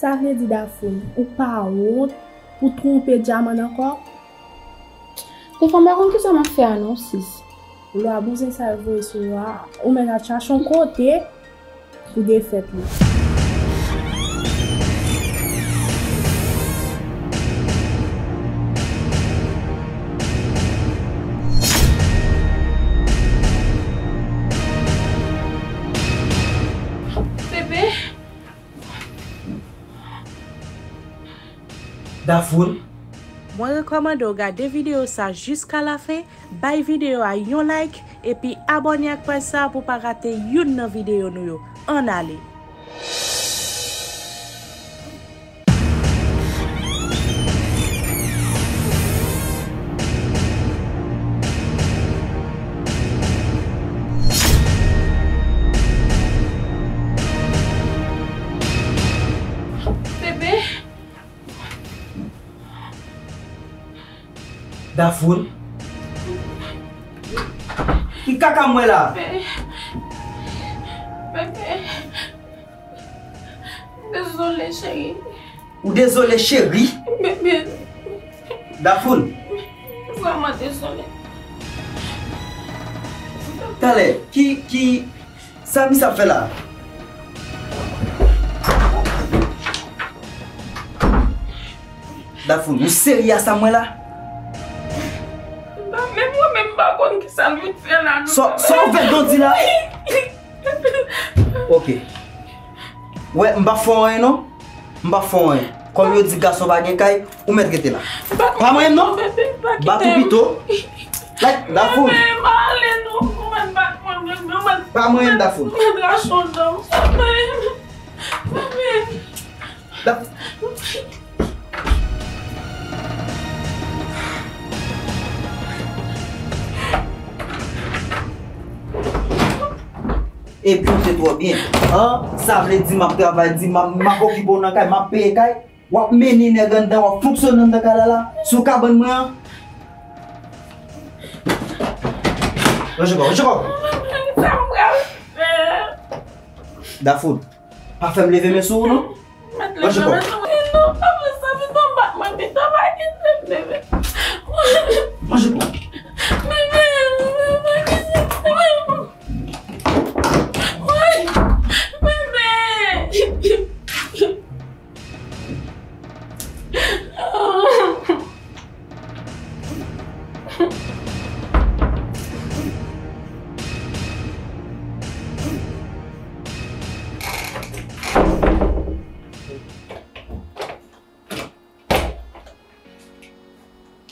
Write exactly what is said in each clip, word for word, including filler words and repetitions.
Sa vle di, Dafoun, ou pa wont pou twonpe Dyamann ankò? Defwa m pa konn kisa m ap fè a non, sis. Lwa bouzen sa yo voye sou ou a, ou mèt al chache yon kote pou defèt li. Bebe. Dafoun. Mwen rekòmande w gade videyo sa jiska lafen, bay videyo a yon like, epi abòne ak paj sa pou pa rate youn nan videyo nou yo. Ann ale! Bebe. Dafoun. Ki kaka m wè la? Bebe. Bebe. Dezole, cheri. Ou dezole, cheri? Bebe. Dafoun. Vrèman dezole. Talè, ki, ki, sa misye ap fè la? Dafoun, ou serye a sa m wè la? M pa, menm mwen menm m pa konn kisa l vin fè la, non. Sa, sa w fè Dondi la? Ok. Wè, m p ap fè w anyen non. M p ap fè w anyen. Kòm yo di gason pa gen kay, ou mèt rete la. Pa mwen menm non. Bat ou pito. Like, Dafoun. Pa mwen menm, Dafoun. Dap- Epi w te twò byen. An, sa vle di m ap travay, di m ap, m ap okipe w nan kay, m ap peye kay. W ap mennen nèg anndan, w ap fonksyone anndan kay la la, sou kabann mwen an. Ranje kò, ranje kò. Sa m pral fè? Dafoun. Pa fè m leve men sou ou non. Mèt leve men sou mwen non, pa fè sa, pito bat mwen, pito pa kite m leve. Manje pou. Bebe, bebe, pa kite m. Woy, bebe.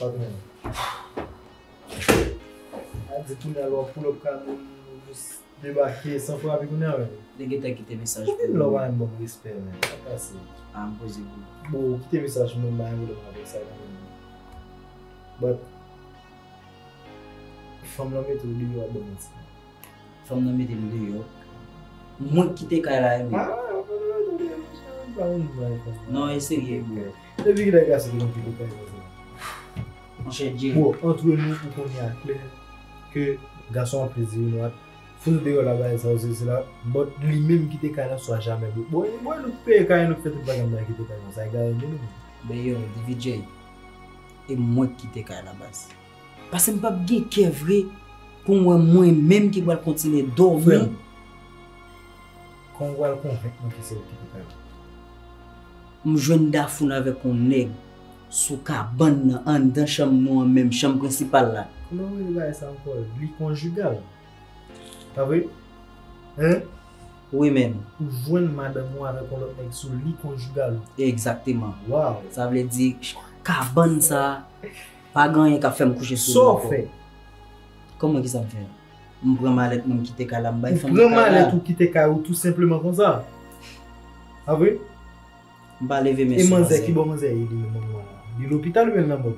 Patwon. A di kounye a lè w ap pull up kay moun, ou jis debake san frape kounye a menm. Li gentan kite mesaj pou ou. Ou vin la w pa menm ban m respè menm. Sa pase. A, m poze pou ou. Bon, ou kite mesaj pou mwen, m pa gen pwoblèm avèk sa kanmenm. But, fanm lan mete w deyò, w ap ban m manti. Fanm nan mete m deyò. Mwen k kite kay la, wi. Ah, fanm nan mete w deyò, monchè, m pa konn bagay konsa. Non, e serye, bro. Depi kilè gason te konn kite kay konsa? Monchè, Jerry. Bro, antre nou, ou konnen a klè ke gason an plis di wi nou at. Fout deyò la, bagay sa, sesi la. But li menm kite kay la, swa jamè, bro. Bon, bon, nou peye kay, nou fè tout bagay, nou kite kay konsa. E gade nou. Ben yo, D V J. E mwen k kite kay la, baz. Paske m p ap gen kè vre pou m wè mwen menm ki pral kontinye dòmi. Frè m, kòman w pral konvenk mwen ke se ou ki te pèdi? M jwenn Dafoun avèk yon nèg sou kabann nan, anndan chanm nou an menm, chanm prensipal la. Kòman w rele bagay sa ankò? Li konjigal. Pa vre? Hein? Wi, men. Ou jwenn madanm ou avèk yon lòt nèg sou li konjigal ou. Egzakteman. Waw. Sa vle di, kabann sa, pa gen anyen k ap fè m kouche sou li ankò. Sa w fè? Kòman, kisa m fè? M pran malèt mwen, m kite kay la, m bay fanm kay la. Ou pran malèt ou kite kay ou tou senpleman konsa? Pa vre? M pa leve men sou manzè. E manzè, ki bò manzè ye li menm, manman an? Li lopital oubyen l nan mòg?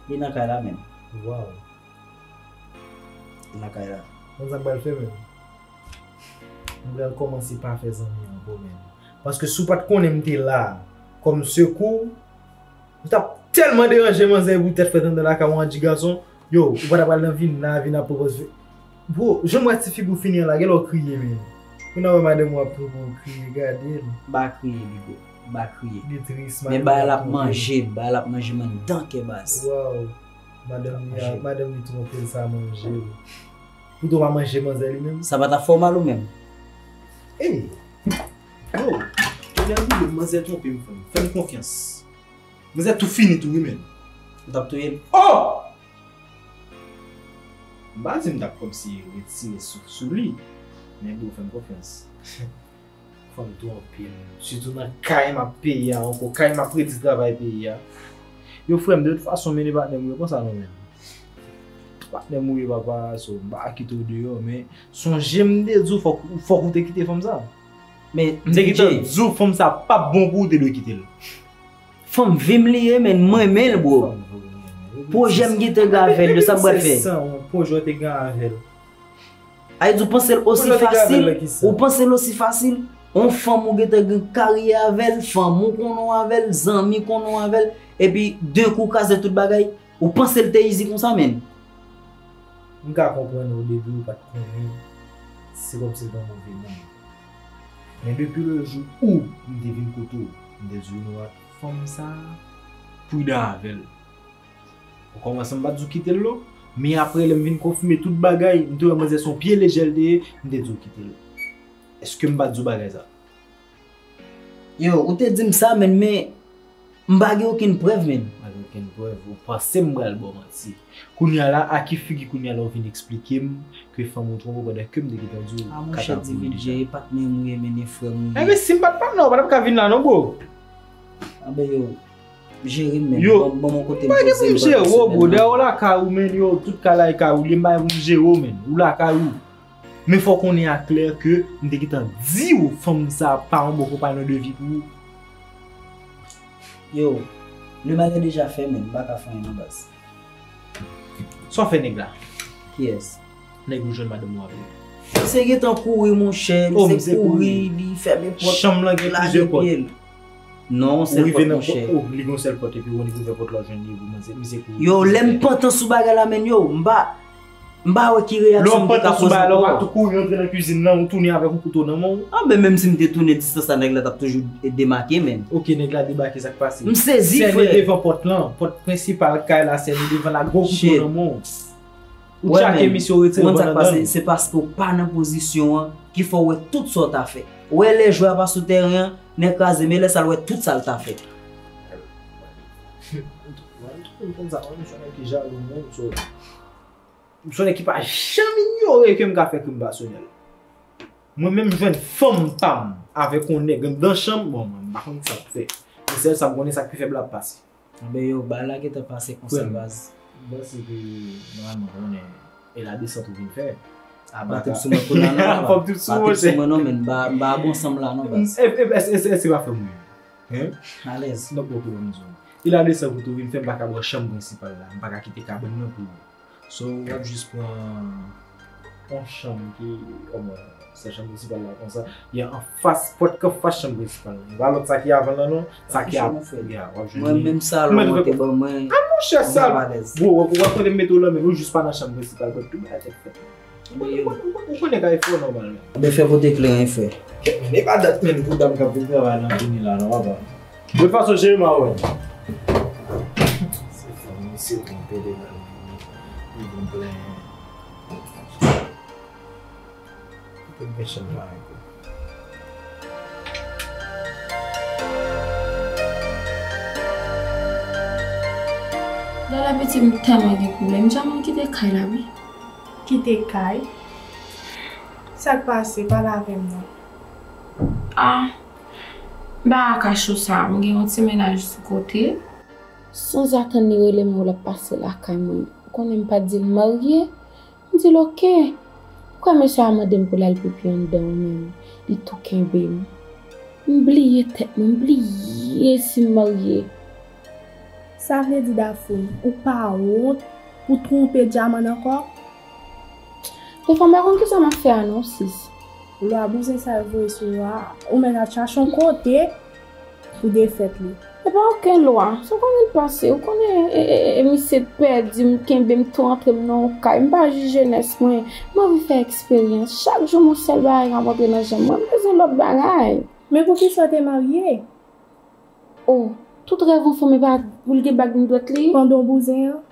Li nan kay la menm. Waw. Li nan kay la. Konn sa m pral fè menm? M pral kòmanse pa fè zanmi ankò menm. Paske si w pa t konnen m te la kòm sekou, ou t ap tèlman deranje manzè pou tèt fèt anndan lakay ou an ti gason. Yo, ou pa t ap pral nan vin la, vin ap pran pòz. Bro, jan m wè ti figi w fini an la, genlè w kriye menm. Ou nan wè madanm ou ap pran pou w kriye, gade l. M pa kriye, Bigo. M pa kriye. Li tris, men bagay la ap manje m, bagay la ap manje m anndan kè baz. Waw. Madanm li a, madanm li twonpe l, sa manje l. Poutan w pa manje manzè li menm? Sa pa ta fè w mal ou menm? Ey! Yo, kounye a li menm manzè twonpe m, fè m, fè m konfyans. Manzè tou fini tou wi menm. Ou t ap touye l? Oh! M pa di m t ap kòmsi retire souf sou li, men bro, fè m konfyans. Fanm twonpe m. Sitou nan kay m ap peye a ankò, kay m ap redi travay peye a. Yo, frè m, de tout fason, men e patnè m ou ye, konsa non menm. Patnè m ou ye, papa, so, m pa kite w deyò, men sonje m te di w fòk, fòk ou te kite fanm sa. Men m te gentan di w fanm sa p ap bon pou ou te dwe kite l. Fanm vi m li ye, men m renmen l, bro. Pwojè m gentan gen avè l, yo, sa m pral fè? Pwojè w te gen avè l. Ay di w panse l osi fasil? Ou panse l osi fasil? On fanm ou gentan gen karyè avè l, fanmi w konnen w avè l, zanmi konnen w avè l, epi de kou w kraze tout bagay? Ou panse l te izi konsa, menn? M ka konprann ou depi ou pa t konnen, se kòmsi l t on move moun. Men depi le jou ou m te vin kote w, m te di w, Noah, fanm sa a, pridan avè l. Okòmansman m pa t di w kite l non, men apre lè m vin konfime tout bagay, m te wè manzè se yon pye lejè l te ye, m te di w kite l. Èske m pa t di w bagay sa? Yo, ou te di m sa, menn, men m pa gen okenn prèv, menn. Pa gen okenn prèv, ou panse m pral ba w manti. Kounye a la, a ki figi kounye a la ou vin eksplike m ke fanm ou twonpe w pandan ke m te gentan di w kata pou w deja? A monchè, Divin J, e patnè m ou ye, menn, e frè m ou ye. Enben, si m pa t patnè w, ou pa t ap ka vin la non, bro. Anben yo, jere m menm. Yo, ban m yon kote m poze m, ban m poze m. M pa gen pou m jere w, bro. Dèyè w lakay ou, menn, yo, tout kay la e kay ou li ye, m pa gen pou m jere w, menn. Ou lakay ou. Men fò w konnen a klè ke m te gentan di w fanm sa a pa yon bon konpayon de vi pou ou. Yo, le mal est déjà fait, menn, m pa ka fè anyen non, baz. Sa w fè nèg la? Kiyès? Nèg ou jwenn madanm ou avè l. Misye gentan kouri, monchè. Oh, misye kouri, li fèmen pòt, chanm lan gen plizyè pòt. Non, yon sèl pòt, monchè. Ou rive nan pòt, oh, li gen yon sèl pòt epi ou konn li ouvè pòt la, ou jwenn li epi manzè, misye kouri. Yo, lè m pantan sou bagay la, menn, yo, m pa, m pa wè ki reyaksyon m te ka poze ankò. Lè w pantan sou bagay la, ou pa tou kouri antre nan kwizin nan, ou tounen avèk yon kouto nan men w. Anben, menm si m te tounen distans la, nèg la t ap toujou demake, menn. Ok, nèg la debake, sa k pase? M sezi, frè. Sène devan pòt lan, pòt prensipal kay la, sène devan la, gwo kouto nan men w. Ou tchake misye, ou retire l anndan l. Ou konn sa k pase? Se paske w pa nan pozisyon an ki fè w wè tout sa w ta fè. Ou wè lè jwè a pa sou tèren an, nèg kraze, men lè sa l wè tout sa l ta fè. M konn sa, m se nèg ki jalou, m se nèg ki pa janm inyore ke m ka fè krim pasyonèl. Mwen menm jwenn fanm pa m avèk yon nèg anndan chanm, bon, mwen m pa konn sa k fè. Men sèl sa m konnen, sa k pi fèb la ap pase. Anben yo, bagay la gentan pase konsa, baz. M panse ke nòmalman konnen e la desant ou vin fè. A, pa trip sou mwen kounye a non, papa. Pa trip sou mwen, monchè. Pa trip sou mwen non, men m pa, m pa bon sanm la non, baz. E, e, èske, èske, èske se pa frè m ou ye? Hein? Alèz. Donk, bon, pou m di w. E la desant ou vin fè, m pa ka ba w chanm prensipal la. M pa ka kite kabann nan pou ou. So, w ap jis pran yon chanm ki, omwen, sèl chanm prensipal la konsa, li anfas, pòt ki anfas chanm prensipal la. E pa lòt sa ki avan l lan non, sa ki ap, ya, w ap jwenn li. Mwen menm salon ou te ban mwen, a monchè, m pa alèz. Bro, w ap, w ap tande m mete w nan men l, ou jis pa nan chanm prensipal, but tout bagay tèt fèt. Ou konnen, ou konnen, ou konnen kay fò nòmalman. Anben fè pote kle an, frè. Kèt, men, e pa dat menm pou dam k ap vin travay nan vini la non, papa. De tout fason, jere m a wè. Se fanm misye twonpe devan li, li vin plenyen. Kite m fè chanm la ankò. Lala pitit m tèlman gen pwoblèm, janm kite kay la wi. Kite kay? Sa k pase? Pale avè m non. Ah, m pa ka kache w sa, m gen yon ti mennaj sou kote. Sanzatann li rele m, l ap pase lakay mwen. Ou konnen m pa t di l marye? M di l oke. Ou kwè mesye a mande m pou l al pipi anndan ou menm? Li tou kenbe m. M bliye tèt mwen, m bliye si m marye. Sa vle di, Daphine, ou pa wont pou twonpe Dyaman ankò? Defwa m pa konn kisa m ap fè a non, sis. Lwa bouzen sa yo voye sou ou a, ou mèt al chache yon kote pou defèt li. E pa okenn lwa. Sa w konnen l pase. Ou konnen e, e, e, e misye t pèdi m, kenbe m, tou rantre m nan yon kay. M pa jis jenès mwen. M anvi fè eksperyans. Chak jou m yon sèl bagay k ap antre nan janm mwen. M bezwen lòt bagay. Men poukisa w te marye? Oh, tout rèv yon fanm e pa pou l gen bag nan dwèt li. Pandan w bouzen an?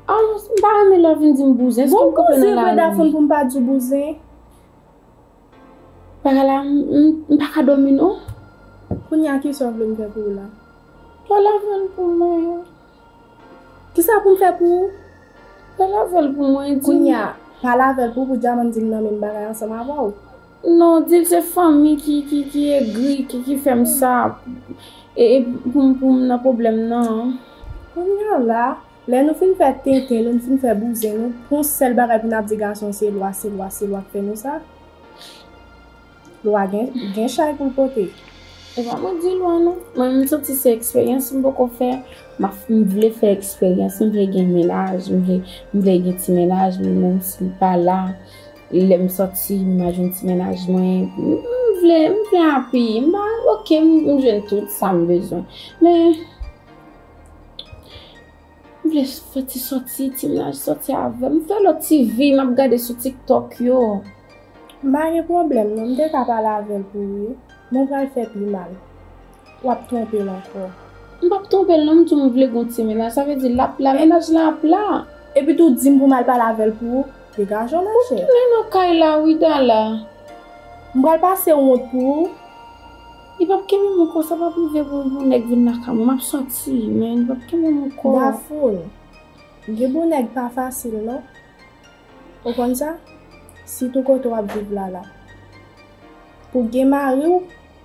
Ah, m pa renmen lè w vin di m bouzen. Bon, m kanpe nan lari. Bouzen vre Dafoun pou m pa di w bouzen. Bagay la, m, m, m pa ka dòmi non. Kounye a, kisa w vle m fè pou ou la? Pale avè l pou mwen. Kisa pou m fè pou ou? Pale avè l pou mwen, di m. Kounye a, pale avè l pou ou, pou Dyamann di m nan menm bagay ansanm avè w. Non, di l se fanmi ki, ki, ki egri, ki, ki fè m sa. E, e pou m, pou m nan pwoblèm nan. Kounye a la, lè nou fin fè tenten, lè nou fin fè bouzen nou, pou yon sèl bagay pou n ap di gason se lwa, se lwa, se lwa k fè nou sa. Lwa gen, gen chay pou l pote. E pa mwen di lwa non. Mwen, m santi se eksperyans m poko fè. M ap, m vle fè eksperyans, m vle gen mennaj, m vle, m vle gen ti mennaj, menm si l pa la. Lè m sòti, m a jwenn ti mennaj mwen. M vle, m vle apiye. M pa, oke, m, m jwenn tout sa m bezwen. Men, m vle fè ti sòti, ti mennaj sòti avè m. M fè lòt ti vi m ap gade sou TikTok yo. M pa gen pwoblèm non, m te ka pale avè l pou ou wi. Men w pral fè pi mal. W ap twonpe l ankò. M p ap twonpe l non, m di w m vle gon ti mennaj. Sa vle di l ap la, mennaj lan ap la. Epi tou di m pou m al pale avè l pou ou. Degaje w monchè. Li nan kay la wi Dala. M pral pase wont pou ou. Li p ap kenbe m ankò, sa p ap rive pou, pou nèg vin lakay mwen. M ap sòti, men li p ap kenbe m ankò. Dafoun, gen bon nèg pa fasil non. Ou konn sa? Sitou kote w ap viv la la. Pou gen mari w,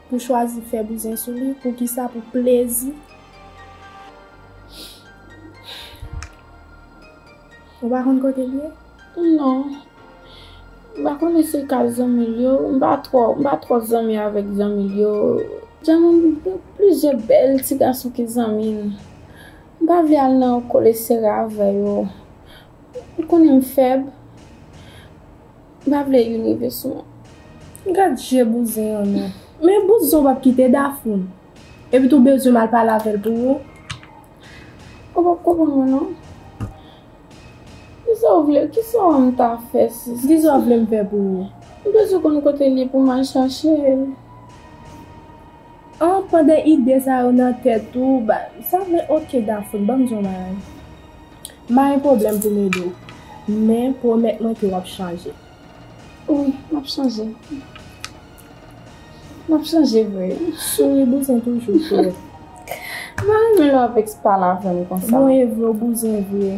pou chwazi fè bouzen sou li, poukisa? Pou plezi. Ou pa konn kote l ye? Non. M pa konnen se ka zanmi l yo. M pa twò, m pa twò zanmi avèk zanmi l yo. Djaman gen plizyè bèl ti gason ki zanmi l. M pa vle al nan kole sere avè yo. Ou konnen m fèb. M pa vle youn rive sou mwen. Gad je bouzen an non. Men bouzen w p ap kite Dafoun. Epi tou bezwen m al pale avè l pou ou. Ou p ap konprann mwen non. Kisa w vle, kisa w wè m ta fè sis? Kisa w vle m fè pou ou? M bezwen konn kote l ye pou m al chache l. An, pandan ide sa yo nan tèt ou, ba, sa vle, oke, Dafoun, ban m di w yon bagay. M pa gen pwoblèm pou m ede w, men pwomèt mwen ke w ap chanje. Wi, m ap chanje. M ap chanje vre. Souri bouzen toujou frè. M pa renmen lè w ap eks pale avè m konsa. Bon, e vre, w bouzen vre.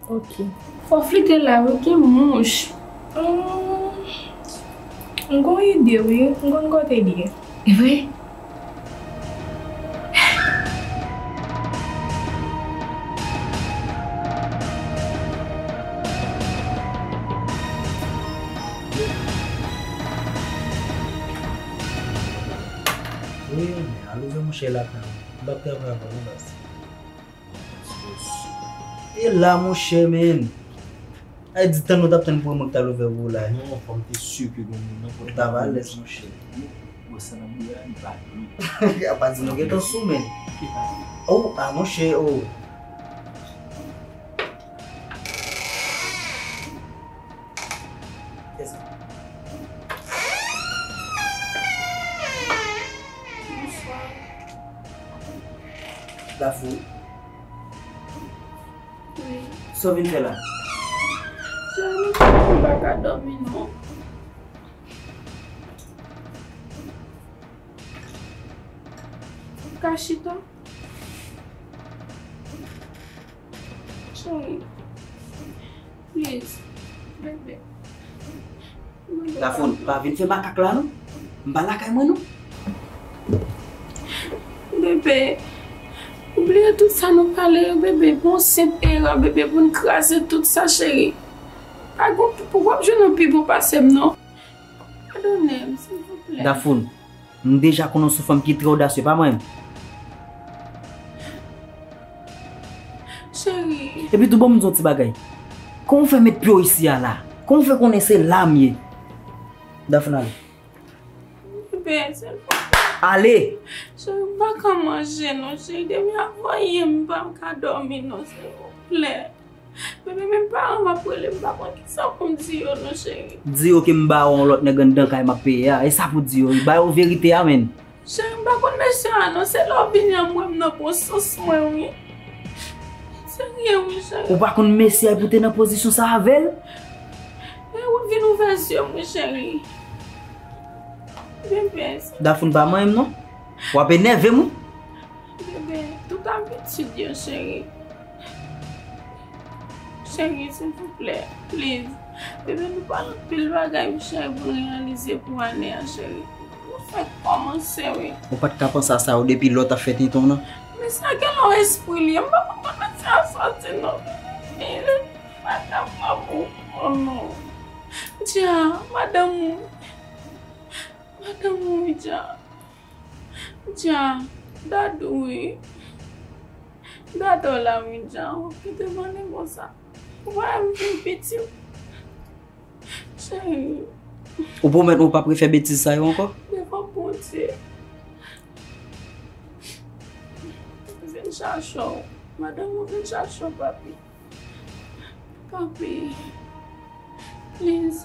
Ok. Fò flite la wi, gen mouch. Hmm, m gon ide wi, m konn kote l ye. E vre? Wi, al ouvè monchè lakay ou. M p ap travay avè w non baz. E la, monchè, men. Ay, di tann nou t ap tann pou mwen k t al ouvè pou ou la. Non, fò m te si ke gon moun nan pòt la. Ou t ap alèz, monchè. Bon, sa nan bouya, li pa dlo. A pa di nou gentan sou, men. Li pa dlo. Oh, ah, monchè, oh. Kiyès sa? Bonswa. Dafou. Wi. Sa w vin fè la? Sa m pa ka dòmi non. Ou ka chita? Cheri. Please. Bebe. Dafoun, pa vin fè makak la non. M pa lakay mwen non. Bebe, ou bliye tout sa nou pale yo, bebe. Bon, senp erè, bebe, pou n kraze tout sa, cheri. Pa gon, pou w ap jwenn yon pi bon pase m non. Padone m, silvouplè. Dafoun, m deja konnen w se yon fanm ki trè odasye, pa mwen menm. Cheri. Epi tou, ban m di w yon ti bagay. Kòman w fè met pye w isi a la? Kòman w fè konnen se la m ye? Dafoun, ale. Bebe, silvouplè. Ale! Cheri, m pa ka manje non, cheri. Depi avan yè m pa ka dòmi non, silvouplè. Bebe, menm paran m ap rele m, m pa konn kisa pou m di yo non, cheri. Di yo ke m ba w yon lòt nèg anndan kay m ap peye a. E sa pou di yo wi. Ba yo verite a, menn. Cheri, m pa konn mesye a non, se lè w vini an m wè m nan bon sans mwen wi. Serye wi, cheri. Ou pa konn mesye a pou te nan pozisyon sa avè l? E ou vin ouvè zye m wi, cheri. Bebe. Daphine pa manyen m non. W ap enève m wi. Bebe, tout abitid yo, cheri. Cheri, silvouplè, please. Bebe, nou pa anpil bagay, cheri, pou n reyalize pou ane a, cheri. Nou fèk kòmanse, wi. Ou pa t ka panse a sa yo depi lè w t ap fè tenten w nan? Men sa gen lè w espri li ye, m pa konn kote sa soti, non. Bebe, madanm mwen, oh non. Dja, madanm ou. Madanm ou, wi, Dja. Dja, Dadou wi. Dadou la wi, Dja. Ou kite m ale konsa. Ou pa wè m vin piti. Cheri. Ou pwomèt mwen ou p ap refè betiz sa yo ankò? Devan Bondye. Vin chache w. Madanm ou vin chache w, papi. Papi, please.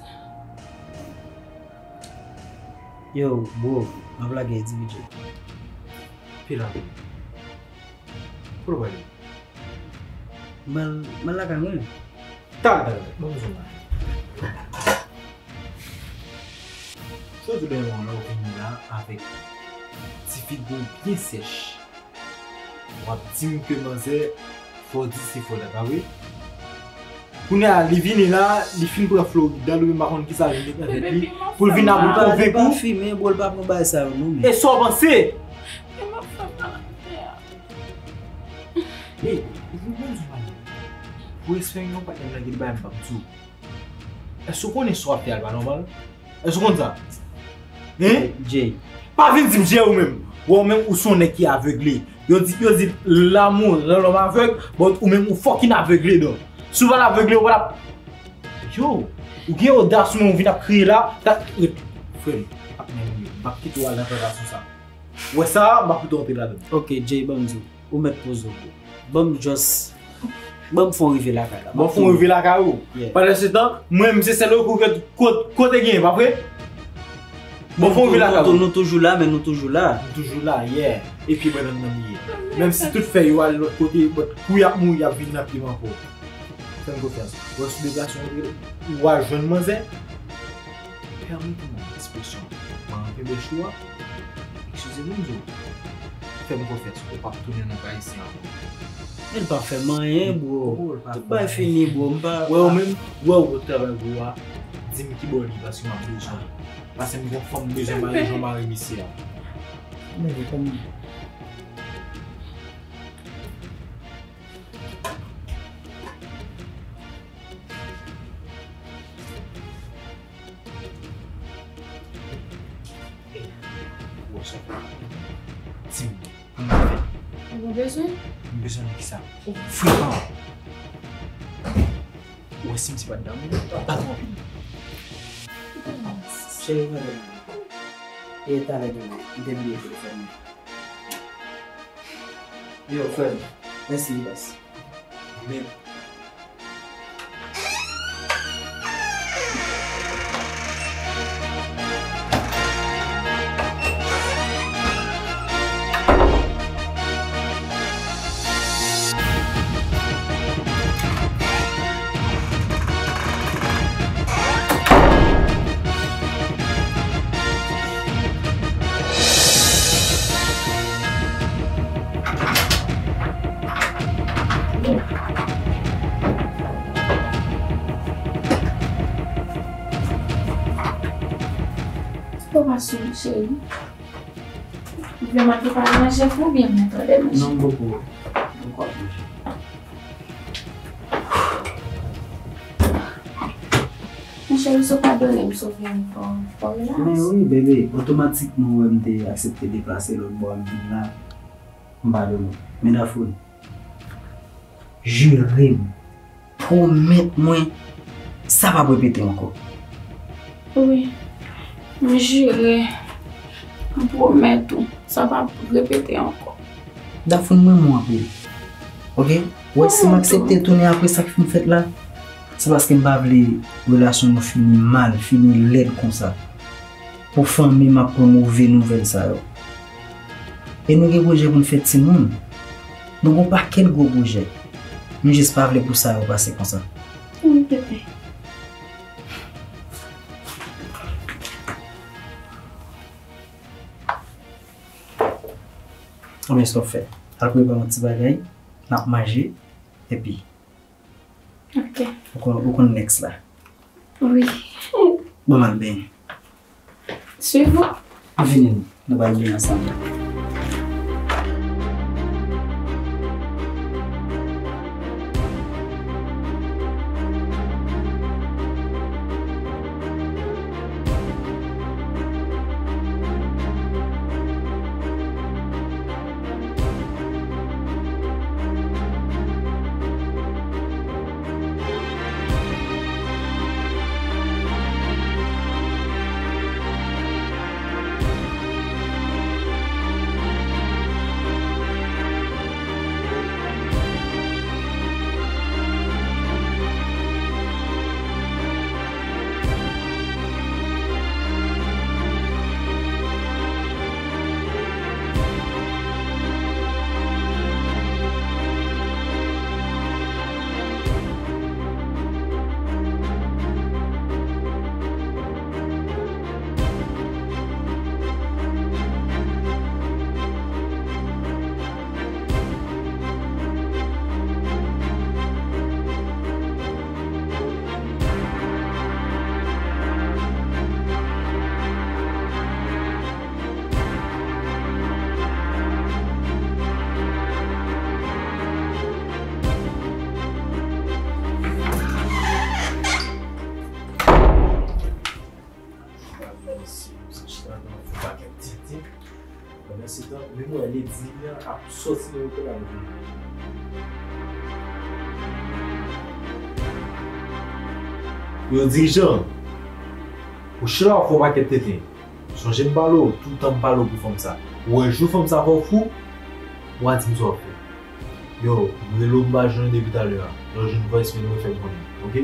Yo, bro, m ap lage individye. Pi la. Kote w prale? M al, m al lakay mwen. Talè, talè, ban m di w bagay. Sa w di dèyè mwen la, w vini la avèk ti figi w byen sèch. W ap di m ke manzè, fò w di se fò dat, pa vre? Kounye a, li vini la, li fin pran Florida, li menm pa konn kisa li met nan tèt li, pou l vin ap konvenk ou. Li pa fimen, bro, li pa pran bagay sa yo, non, men. E sa w panse? Ey, ou konn sa m ap di w? Pou respè yon patnè m lage l bay m, p ap di w. Èske w konnen sa w ap fè a pa nòmal? Èske w konn sa? Hein? Jay. Pa vin di m Jay ou menm. Wè ou menm ou se yon nèg ki avegle. Yo di, yo di l'amour rend l'homme aveugle, but ou menm ou fucking avegle, donk. Si w pa t avegle, ou pa t ap, yo, ou gen odas ou menm ou vin ap kriye la, ta, frè m, patnè m, m p ap kite w al nan tantasyon sa. Wè sa, m ap kite w antre ladan. Ok, Jay, ban m di w. Ou mèt poze w, bro. Ban m just, ban m fè w rive lakay la. Ban m fè w rive lakay ou. Yeah. Pandan se tan, mwen menm se sèl rekou ke kot, kote gen, pa vre? Ban m fè w rive lakay ou. Nou toujou la, men nou toujou la. Nou toujou la, yeah. Epi mwen menm nan li ye. Menm si tout fè yo al lòt kote, but kou y ap mouri, y ap vin nan pye m ankò. Fè m konfyans. Wè sou deplase w antre, w a jwenn manzè. Pèmèt mwen ekspresyon. Mwen anpe bèch ou a. Eskize m, m di w. Fè m konfyans, ou p ap tounen nan kay isi ankò. Men l pa fè m anyen, bro. Tout bagay fini, bro. M pa. Wè ou menm, wè ou travay pou ou a. Di m ki bò li, paske m ap bezwen. Paske m gon fanm m bezwen mare, jan w mare misye a. Men, kòman? Di m, kòman w fè? Ou bezwen? M bezwen nan kisa? Frekan. Ou wè si m se pa t damou, pa twò anpil. Cheri, mwen renmen. E talè demen, m te bliye telefòn mwen. Yo, frè m, mèsi, baz. Men. Ou pa sou, cheri? Ou vle mande pa manje pou oubyen mwen tande manje? Non, m poko, m poko ap manje. Monchè, Youssou, padone m si w vin fò, fò relax. Men wi, bebe, otomatikman ou wè m te aksepte deplase lòt bò a m vin la, m padone w. Men Dafroun, jire m, pwomèt mwen, sa p ap repete ankò. Wi, m jire. M pwomèt ou, sa p ap repete ankò. Daphne, m renmen w anpil. Oke? Ou wè, si m aksepte tounen apre sa k fin fèt la, se paske m pa vle relasyon nou fini mal, fini lèd konsa. Pou fanmi m ap pran move nouvèl sa yo. E nou gen pwojè pou n fè timoun. Nou gen pakèt gwo pwojè. M jis pa vle pou sa yo pase konsa. Wi, bebe. Konbyen sa w fè? Al prepare yon ti bagay, n ap manje, epi Ok. Ou konn, ou konn next la. Wi. Bon, m al benyen. Swiv ou. Vini, nou pral benyen ansanm. Pandan se tan, menm wè Lady an ap sòti nan lekòl avèk li. Yo, dirijan, ou chita w ap fè yon pakèt tenten. Sonje m pale w, tout tan m pale w pou fanm sa. Ou wè jou fanm sa fè w fou, w a di m sa w ap fè. Yo, m rele w m pa jwenn w depi talè a. Lè w jwenn voice mail mwen fè m konnen, oke?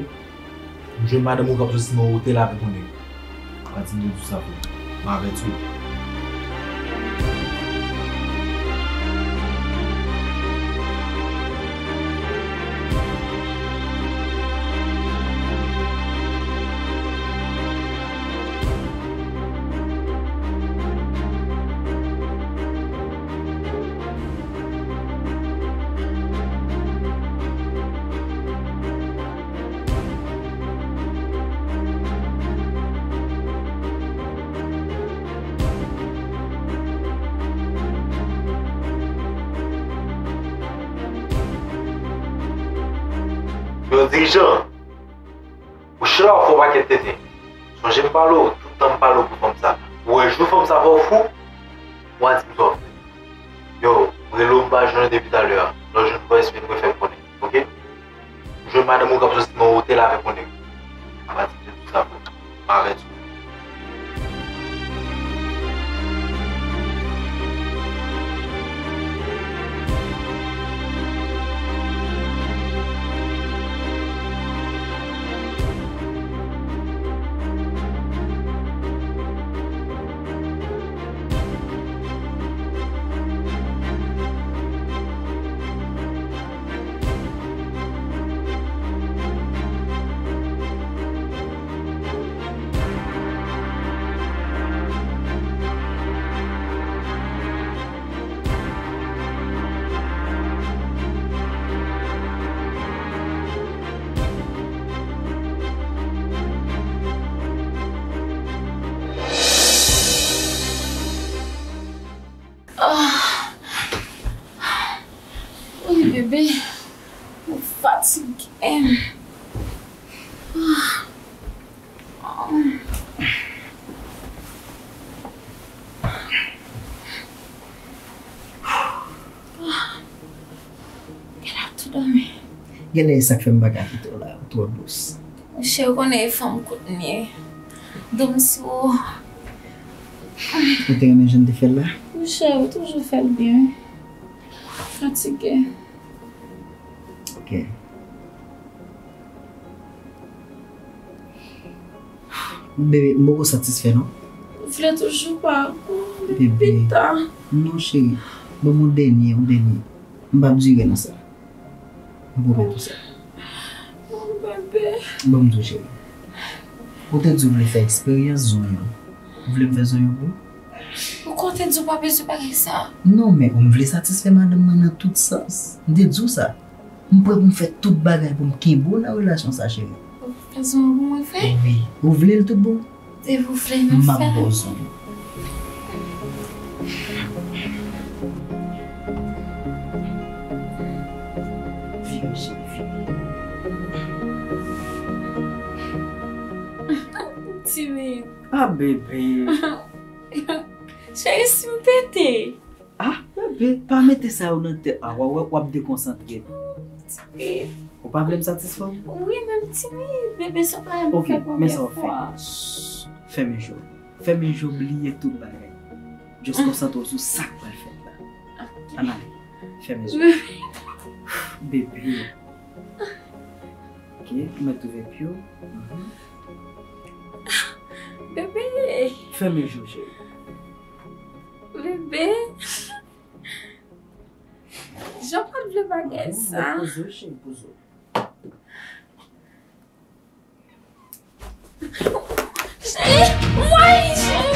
M jwenn madanm ou k ap soti nan otèl avèk yon nèg. Pa di m te di w sa frè m. M avèti w. Yo, dirijan, ou chita w ap fè yon pakèt tenten. Sonje m pale w, tout tan m pale w pou fanm sa. Ou wè jou fanm sa fè w fou, w a di m sa w ap fè. Yo, m rele w m pa jwenn w depi talè a. Lè w jwenn voice mail mwen fè m konnen, oke? M jwenn madanm ou k ap soti nan otèl avèk yon nèg. Apa di m te di w sa frè m. M avèti w. Ah. Wi, bebe. Ou fatige. Ah. Genlè ap tou dòmi. Genlè e sa k fè m pa ka kite w la, ou twò dous. Monchè, ou konnen e fanm kout m ye. Dòmi sou ou. Ou te renmen jan m te fè l la? Monchè, ou toujou fè l byen. Fatige. Ok. Bebe, m poko satisfè non. Ou vle toujou pa. Bebe. Pita. Non, cheri. Ban m yon dènye, yon dènye. M p ap dire nan sa. M pwomèt ou sa. Oh, bebe. Ban m di w, cheri. Ou te di w vle fè eksperyans zonyon. Ou vle m fè zonyon pou ou? Poukwa w te di w pa bezwen bagay sa? Non, men ou m vle satisfè madanm mwen nan tout sans. M te di w sa. M prè pou m fè tout bagay pou m kenbe w nan relasyon sa, cheri. Ou fè zonyon pou mwen, frè? Wi. Ou vle l tout bon? Depi w vle, nou fè. M ap ba w zonyon. Vire, cheri, vire. Timid. Ah, bebe. Cheri, si m pete. Ah, bebe, pa mete sa yo nan tèt. Ah, w a wè w ap dekonsantre. Timid. Ou pa vle m satisfè w? Wi, men m timid, bebe, sa pa yon... Ok, men sa w ap fè. Fèmen je w. Fèmen je w, bliye tout bagay. Just konsantre w sou sa k pral fèt la. Ok. Ann ale. Fèmen je w. Bebe. Ok, ou mèt ouvè pye w. Mhm. Bebe. Fèmen je w, cheri. Bebe. Jan pa t vle bagay sa. Poze w, cheri, poze w. Cheri, woy, cheri.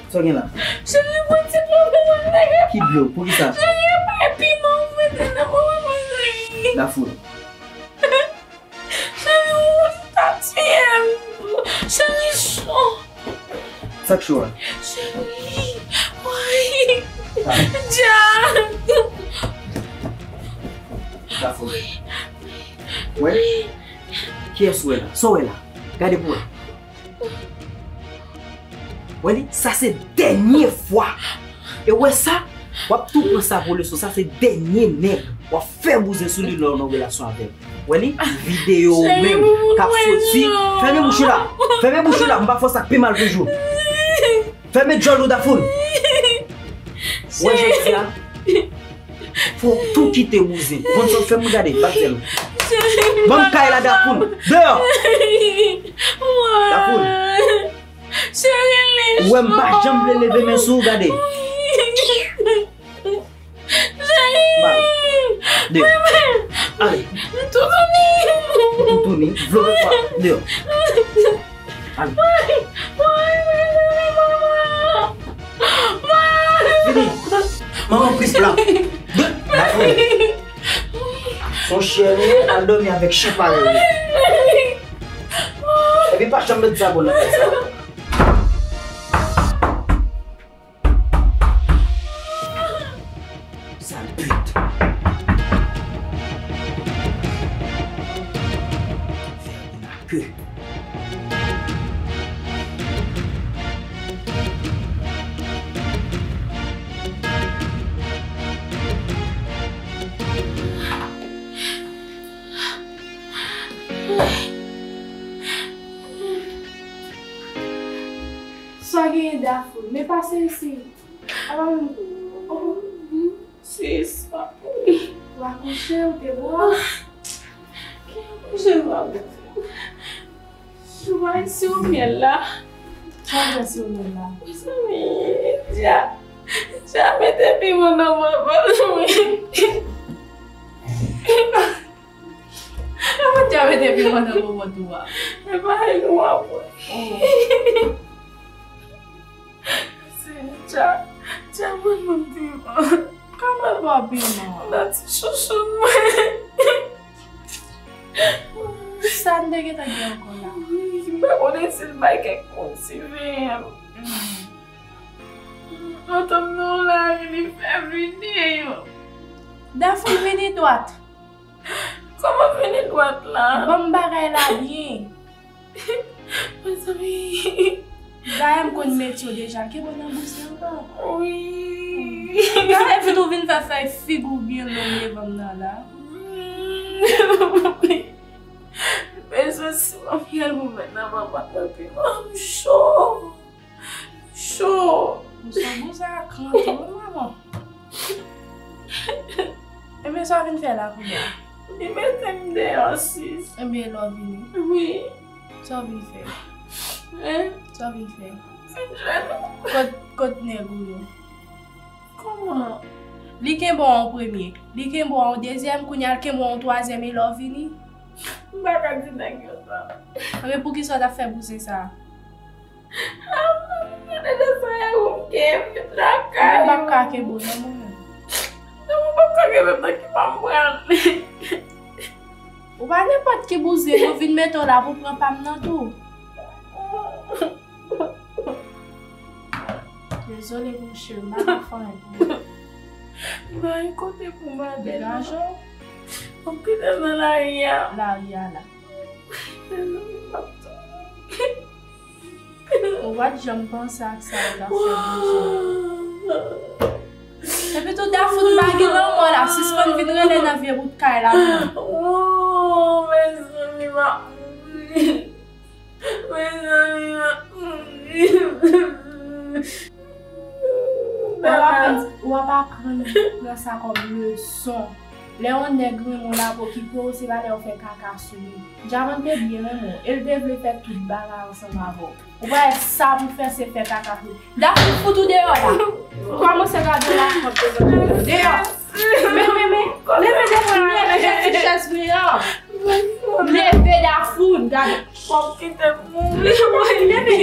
Sa w gen la? Cheri, pran ti dlo pou mwen, nèg. Ki dlo? Poukisa? Cheri, e pa piman ou mete nan bouch mwen, cheri. Dafoul. Cheri, ou ta tiye m. Cheri, cho. Sa k cho a? Cheri, woy. Dja. Dafoul. Wè? Kiyès ou wè la? Sa w wè la? Gade pou wè. Wè li, sa se dènye fwa. E wè sa, w ap tou pran sa pou leson. Sa se dènye nèg w ap fè bouzen sou li lè w nan relasyon avè l. Wè li, videyo ou menm k ap soti. Fèmen bouch ou la. Fèmen bouch ou la. M pa fè w sa k pi mal toujou. Fèmen djòl ou, Dafoul. Wè jodi a. Fò w tou kite bouzen. Ou konn sa w fè m gade, pa t fè l. Ban m kay la, Dafoul. Deyò. Dafoul. Ou wè m pa janm vle leve men sou ou, gade. Ba. Deyò. Ale. Toutouni. Toutouni. Vlope fwa. Deyò. Ale. Fini. Manman plis la. Dafoul. Son chyen li ye, al dòmi avèk chyen parèy li. Epi pa janm met zabon nan tèt sa. Sal pit. Vègin a ke. Sa genyen, Dafoul? Men pase isit. Apa menm? Oh, sis, pa kouri. Ou akouche, ou te gwòs? Ki akouche, pa kouri? Chou a isi ou myèl la. Sa w fè si ou myèl la? Mezanmi, Dja, Dja mete piman nan bòbòt mwen. Kòman Dja mete piman nan bòbòt ou a? E pa li nou ap wè. Oh. Se Dja, Dja mwen menm piman. Kòman l ba w piman? Nan ti chouchoun mwen. Sa n te gentan gen ankò la? Wi, m pa konnen si l bay kèk moun siveye m. Lontan m nan yon lari, li fè videyo. Dafoul, vini dwat. Kòman vini dwat la? Ban m bagay la byen. Mezanmi. Dayè m konn met yo deja. Ke bon nan bous li ankò? Wi. Dayè vit ou vin fè fèy figi w byen long devan m nan la. Santi m ap yal pou mèt nan papa kanpe. M cho. Cho. Ou se bouzen a kran tou, wi, manman. Ebyen, sa w vin fè la kounye a? Li mete m deyò, sis. Ebyen, lè w vini? Wi. Sa w vin fè? Hein? Sa w vin fè? Vin jwenn ou. Kot, kot nèg ou yo? Kòman? Li kenbe w an premye. Li kenbe w an dezyèm, kounye a l kenbe w an twazyèm, e lè w vini? M pa ka di nèg yo sa. Ebyen, poukisa w t ap fè bouzen sa a? Gade de sa e ou m kenbe lakay ou. Mwen p ap ka kenbe w non, mwen menm. Non, mwen p ap ka kenbe m nan ki pa m pral. Ou pa nenpòt ki bouzen, yo vin mete w la pou pran pa m nan tou. Dezole, monchè, m pa ka fè anyen pou ou. M pa gen kote pou m ale. Degaje w. Ou kite m nan lari a. Lari a la. Dezole, m ap touye. Ou pa t janm panse ak sa ou t ap fè Bondye. Epi tou, Dafoud pa gen lanmò la, sispann vin rele nan vye bout kay la, non. Oh, mezanmi, m ap mouri. Mezanmi, m ap mouri. W ap aprann, w ap aprann pran sa kòm leson. Lè yon nèg renmen w, l ap okipe w, se pa lè w fè kaka sou li. Djavan te byen renmen w, e l te vle fè tout bagay ansanm avè w. Ou pa wè sa pou fè se fè kaka sou li. Dafoud, fout ou deyò la. Kòmanse gade w la, kòm te zòt deyò. Men, men, men, leve devan la, leve sou chèz li an. Leve, Dafoud, gade. W ap kite m mouri. Leve.